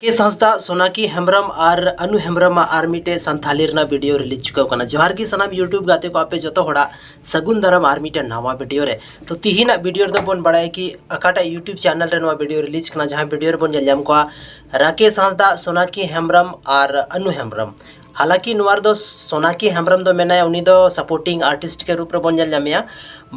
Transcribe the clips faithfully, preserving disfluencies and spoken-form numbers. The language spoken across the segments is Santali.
ᱠᱮᱥ ᱦᱟᱸᱥᱫᱟ, ᱥᱳᱱᱟᱠᱤ ᱦᱮᱢᱵᱨᱚᱢ ᱟᱨ ᱟᱱᱩ ᱦᱮᱢᱵᱨᱚᱢ ᱟᱜ ᱟᱨ ᱢᱤᱫᱴᱮᱡ ᱥᱟᱱᱛᱷᱟᱞᱤ ᱨᱮᱱᱟᱜ ᱵᱷᱤᱰᱤᱭᱳ ᱨᱤᱞᱤᱡᱽ ᱪᱩᱠᱟᱹᱣ ᱠᱟᱱᱟ᱾ ᱡᱚᱦᱟᱨ ᱜᱮ ᱥᱟᱱᱟᱢ YouTube ᱜᱟᱛᱮ ᱠᱚ, ᱟᱯᱮ ᱡᱚᱛᱚ ᱦᱚᱲᱟᱜ ᱥᱟᱹᱜᱩᱱ ᱫᱟᱨᱟᱢ ᱟᱨ ᱢᱤᱫᱴᱮᱱ ᱱᱟᱣᱟ ᱵᱷᱤᱰᱤᱭᱳ ᱨᱮ᱾ ᱛᱚ ᱛᱤᱦᱤᱧᱟᱜ ᱵᱷᱤᱰᱤᱭᱳ ᱨᱮᱫᱚ ᱵᱚᱱ ᱵᱟᱲᱟᱭᱟ ᱠᱤ ᱚᱠᱟᱴᱟᱜ YouTube ᱪᱮᱱᱮᱞ ᱨᱮ ᱱᱚᱣᱟ ᱵᱷᱤᱰᱤᱭᱳ ᱨᱤᱞᱤᱡᱽ ᱠᱟᱱᱟ, ᱡᱟᱦᱟᱸ ᱵᱷᱤᱰᱤᱭᱳ ᱨᱮᱵᱚᱱ ᱧᱮᱞ ᱧᱟᱢ ᱠᱚᱣᱟ ᱨᱟᱠᱮᱥ ᱦᱟᱸᱥᱫᱟ, ᱥᱳᱱᱟᱠᱤ ᱦᱮᱢᱵᱨᱚᱢ ᱟᱨ ᱟᱱᱩ ᱦᱮᱢᱵᱨᱚᱢ᱾ ᱦᱟᱞᱟᱠᱤ ᱱᱚᱣᱟ ᱨᱮᱫᱚ ᱥᱳᱱᱟᱠᱤ ᱦᱮᱢᱵᱨᱚᱢ ᱫᱚ ᱢᱮᱱᱟᱭᱟ, ᱩᱱᱤ ᱫᱚ supporting artist ᱠᱮ ᱨᱩᱯ ᱨᱮᱵᱚᱱ ᱧᱮᱞ ᱧᱟᱢᱮᱭᱟ᱾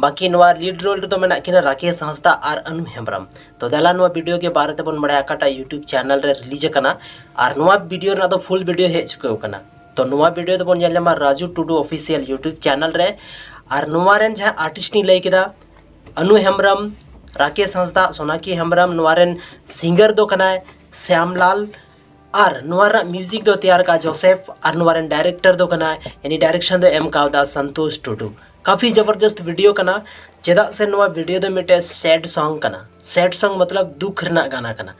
ᱵᱟᱹᱠᱤ ᱱᱚᱣᱟ lead role ᱨᱮᱫᱚ ᱢᱮᱱᱟᱜ ᱠᱤᱱᱟ ᱨᱟᱠᱮᱥ ᱦᱟᱸᱥᱫᱟ ᱟᱨ ᱟᱱᱩ ᱦᱮᱢᱵᱨᱚᱢ᱾ ᱛᱚ ᱫᱮᱞᱟ ᱱᱚᱣᱟ ᱵᱷᱤᱰᱤᱭᱳ ᱜᱮ ᱵᱟᱨᱮ ᱛᱮᱵᱚᱱ ᱵᱟᱲᱟᱭᱟ ᱚᱠᱟᱴᱟᱜ YouTube ᱪᱮᱱᱮᱞ ᱨᱮ ᱨᱤᱞᱤᱡᱽ ᱟᱠᱟᱱᱟ ᱟᱨ ᱱᱚᱣᱟ ᱵᱷᱤᱰᱤᱭᱳ ᱨᱮᱱᱟᱜ ᱫᱚ ᱯᱷᱩᱞ ᱵᱷᱤᱰᱤᱭᱳ ᱦᱮᱡ ᱪᱩᱠᱟᱹᱣ ᱠᱟᱱᱟ᱾ ᱛᱚ ᱱᱚᱣᱟ ᱵᱷᱤᱰᱤᱭᱳ ᱫᱚᱵᱚᱱ ᱧᱮᱞ ᱧᱟᱢᱟ ᱨᱟᱡᱩ ᱴᱩᱰᱩ ᱚᱯᱷᱤᱥᱤᱭᱟᱞ YouTube ᱪᱮᱱᱮᱞ ᱨᱮ᱾ ᱟᱨ ᱱᱚᱣᱟ ᱨᱮᱱ ᱡᱟᱦᱟᱸ ᱟᱨᱴᱤᱥᱴ ᱤᱧ ᱞᱟᱹᱭ ᱠᱮᱫᱟ, ᱟᱱᱩ ᱦᱮᱢᱵᱨᱚᱢ, ᱨᱟᱠᱮᱥ ᱦᱟᱸᱥᱫᱟ, ᱥᱳᱱᱟᱠᱤ ᱦᱮᱢᱵᱨᱚᱢ, ᱱᱚᱣᱟ ᱨᱮᱱ ᱥᱤᱝᱜᱟᱨ ᱫᱚ ᱠᱟᱱᱟᱭ ᱥᱭᱟᱢᱞᱟᱞ ᱟᱨ ᱱᱚᱣᱟ ᱨᱮᱱᱟᱜ ᱢᱤᱣᱡᱤᱠ ᱫᱚ ᱛᱮᱭᱟᱨ ᱠᱟᱜᱼᱟ ᱡᱳᱥᱮᱯᱷ ᱟᱨ ᱱᱚᱣᱟ ᱨᱮᱱ ᱰᱟᱭᱨᱮᱠᱴᱚᱨ ᱫᱚ ᱠᱟᱱᱟᱭ, ᱭᱟᱱᱤ ᱰᱟᱭᱨᱮᱠᱥᱚᱱ ᱫᱚ ᱮᱢ ᱠᱟᱣᱫᱟ ᱥᱚᱱᱛᱳᱥ ᱴᱩᱰᱩ᱾ ᱠᱟᱯᱷᱤ ᱡᱚᱵᱚᱨᱡᱚᱥᱛ ᱵᱷᱤᱰᱤᱭᱳ ᱠᱟᱱᱟ, ᱪᱮᱫᱟᱜ ᱥᱮ ᱱᱚᱣᱟ ᱵᱷᱤᱰᱤᱭᱳ ᱫᱚ ᱢᱤᱫᱴᱮᱡ ᱥᱮᱰ ᱥᱚᱝ ᱠᱟᱱᱟ᱾ ᱥᱮᱰ ᱥᱚᱝ ᱢᱚᱛᱞᱚᱵ ᱫᱩᱠᱷ ᱨᱮᱱᱟᱜ ᱜᱟᱱᱟ ᱠᱟᱱᱟ᱾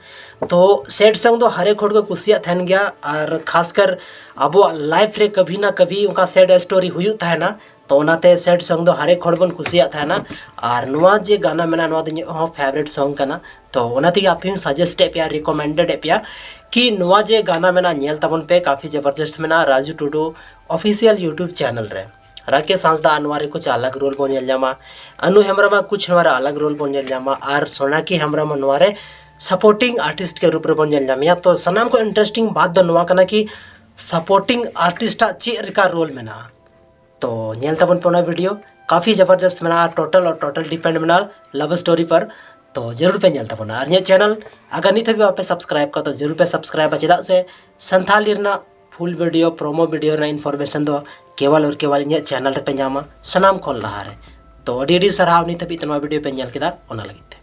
ᱛᱚ ᱥᱮᱰ ᱥᱚᱝ ᱫᱚ ᱦᱟᱨᱮᱠ ᱦᱚᱲ ᱠᱚ ᱠᱩᱥᱤᱭᱟᱜ ᱛᱟᱦᱮᱱ ᱜᱮᱭᱟ, ᱟᱨ ᱠᱷᱟᱥᱠᱟᱨ ᱟᱵᱚᱣᱟᱜ ᱞᱟᱭᱤᱯᱷ ᱨᱮ ᱠᱟᱵᱷᱤ ᱱᱟ ᱠᱟᱵᱷᱤ ᱚᱱᱠᱟ ᱥᱮᱰ ᱥᱴᱳᱨᱤ ᱦᱩᱭᱩᱜ ᱛᱟᱦᱮᱱᱟ᱾ ᱛᱚ ᱚᱱᱟᱛᱮ ᱥᱮᱰ ᱥᱚᱝ ᱫᱚ ᱦᱟᱨᱮᱠ ᱦᱚᱲ ᱵᱚᱱ ᱠᱩᱥᱤᱭᱟᱜ ᱛᱟᱦᱮᱱᱟ᱾ ᱟᱨ ᱱᱚᱣᱟ ᱡᱮ ᱜᱟᱱᱟ ᱢᱮᱱᱟᱜᱼᱟ, ᱱᱚᱣᱟ ᱫᱚ ᱤᱧᱟᱹᱜ ᱦᱚᱸ ᱯᱷᱮᱵᱟᱨᱮᱴ ᱥᱚᱝ ᱠᱟᱱᱟ᱾ ᱛᱚ ᱚᱱᱟ ᱛᱮᱜᱮ ᱟᱯᱮ ᱦᱚᱸ ᱥᱟᱡᱮᱥᱴ ᱮᱫ ᱯᱮᱭᱟ, ᱨᱤᱠᱚᱢᱮᱱᱰᱮᱰ ᱮᱫ ᱯᱮᱭᱟ ᱠᱤ ᱱᱚᱣᱟ ᱡᱮ ᱜᱟᱱᱟ ᱢᱮᱱᱟᱜᱼᱟ, ᱧᱮᱞ ᱛᱟᱵᱚᱱ ᱯᱮ, ᱠᱟᱯᱷᱤ ᱡᱚᱵᱚᱨᱡᱚᱥᱛ ᱢᱮᱱᱟᱜᱼᱟ ᱨᱟᱡᱩ ᱴᱩᱰᱩ ᱚᱯᱷᱤᱥᱤᱭᱟᱞ YouTube ᱪᱮᱱᱮᱞ ᱨᱮ᱾ ᱨᱟᱠᱮᱥ ᱦᱟᱸᱥᱫᱟ ᱱᱚᱣᱟ ᱨᱮ ᱠᱩᱪ ᱟᱞᱟᱜᱽ ᱨᱳᱞ ᱵᱚᱱ ᱧᱮᱞ ᱧᱟᱢᱟ, ᱟᱱᱩ ᱦᱮᱢᱵᱨᱚᱢ ᱟᱜ ᱠᱩᱪ ᱱᱚᱣᱟ ᱨᱮ ᱟᱞᱟᱜᱽ ᱨᱳᱞ ᱵᱚᱱ ᱧᱮᱞ ᱧᱟᱢᱟ, ᱟᱨ ᱥᱳᱱᱟᱠᱤ ᱦᱮᱢᱵᱨᱚᱢ ᱱᱚᱣᱟ ᱨᱮ ᱥᱟᱯᱳᱨᱴᱤᱝ ᱟᱨᱴᱤᱥᱴ ᱠᱮ ᱨᱩᱯ ᱨᱮᱵᱚᱱ ᱧᱮᱞ ᱧᱟᱢᱮᱭᱟ᱾ ᱛᱚ ᱥᱟᱱᱟᱢ ᱠᱷᱚᱱ ᱤᱱᱴᱟᱨᱮᱥᱴᱤᱝ ᱵᱟᱛ ᱫᱚ ᱱᱚᱣᱟ ᱠᱟᱱᱟ ᱠᱤ ᱥᱟᱯᱳᱨᱴᱤᱝ ᱟᱨᱴᱤᱥᱴ ᱟᱜ ᱪᱮᱫ ᱞᱮᱠᱟ ᱨᱳᱞ ᱢᱮᱱᱟᱜᱼᱟ᱾ ᱛᱚ ᱧᱮᱞ ᱛᱟᱵᱚᱱ ᱯᱮ ᱚᱱᱟ ᱵᱷᱤᱰᱤᱭᱳ, ᱠᱟᱯᱷᱤ ᱡᱚᱵᱚᱨᱡᱚᱥᱛ ᱢᱮᱱᱟᱜᱼᱟ, ᱴᱳᱴᱟᱞ ᱟᱨ ᱴᱳᱴᱟᱞ ᱰᱤᱯᱮᱱᱰ ᱢᱮᱱᱟᱜᱼᱟ ᱞᱟᱵᱷ ᱥᱴᱳᱨᱤ ᱯᱟᱨ᱾ ᱛᱚ ᱡᱟᱹᱨᱩᱲ ᱯᱮ ᱧᱮᱞ ᱛᱟᱵᱚᱱᱟ, ᱟᱨ ᱤᱧᱟᱹᱜ ᱪᱮᱱᱮᱞ ᱟᱜᱟᱨ ᱱᱤᱛ ᱦᱟᱹᱵᱤᱡ ᱵᱟᱯᱮ ᱥᱟᱵᱥᱠᱨᱟᱭᱤᱵ ᱠᱟᱜᱼᱟ ᱛᱚ ᱡᱟᱹᱨᱩᱲ ᱯᱮ ᱥᱟᱵᱥᱠᱨᱟᱭᱤᱵᱟ, ᱪᱮᱫᱟᱜ ᱥᱮ ᱥᱟᱱᱛᱷᱟᱞᱤ ᱨᱮᱱᱟᱜ ᱯᱷᱩᱞ ᱵᱷᱤᱰᱤᱭᱳ, ᱯᱨᱳᱢᱳ ᱵᱷᱤᱰᱤᱭᱳ ᱨᱮᱱᱟᱜ ᱤᱱᱯᱷᱚᱨᱢᱮᱥᱚᱱ ᱫᱚ ᱠᱮᱵᱚᱞ ᱟᱨ ᱠᱮᱵᱚᱞ ᱤᱧᱟᱹᱜ ᱪᱮᱱᱮᱞ ᱨᱮᱯᱮ ᱧᱟᱢᱟ ᱥᱟᱱᱟᱢ ᱠᱷᱚᱱ ᱞᱟᱦᱟᱨᱮ᱾ ᱛᱚ ᱟᱹᱰᱤ ᱟᱹᱰᱤ ᱥᱟᱨᱦᱟᱣ ᱱᱤᱛ ᱦᱟᱹᱵᱤᱡ ᱛᱮ ᱱᱚᱣᱟ ᱵᱷᱤᱰᱤᱭᱳ ᱯᱮ ᱧᱮᱞ ᱠᱮᱫᱟ ᱚᱱᱟ ᱞᱟᱹᱜᱤᱫ ᱛᱮ᱾